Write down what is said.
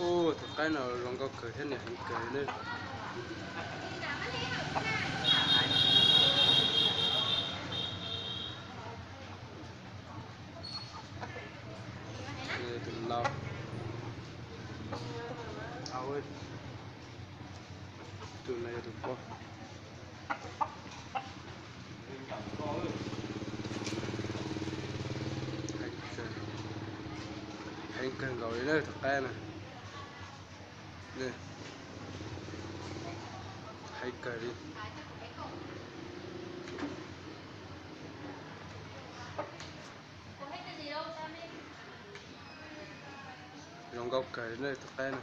Ub, tus qaib no zoo nkauj kawg thiab niam heev kawg li na. Tus no, tus no yog tus pog. Heev kawg nkaus li na tus qaib na. Heev kawg li. Zoo nkauj kawg li na tus qaib na.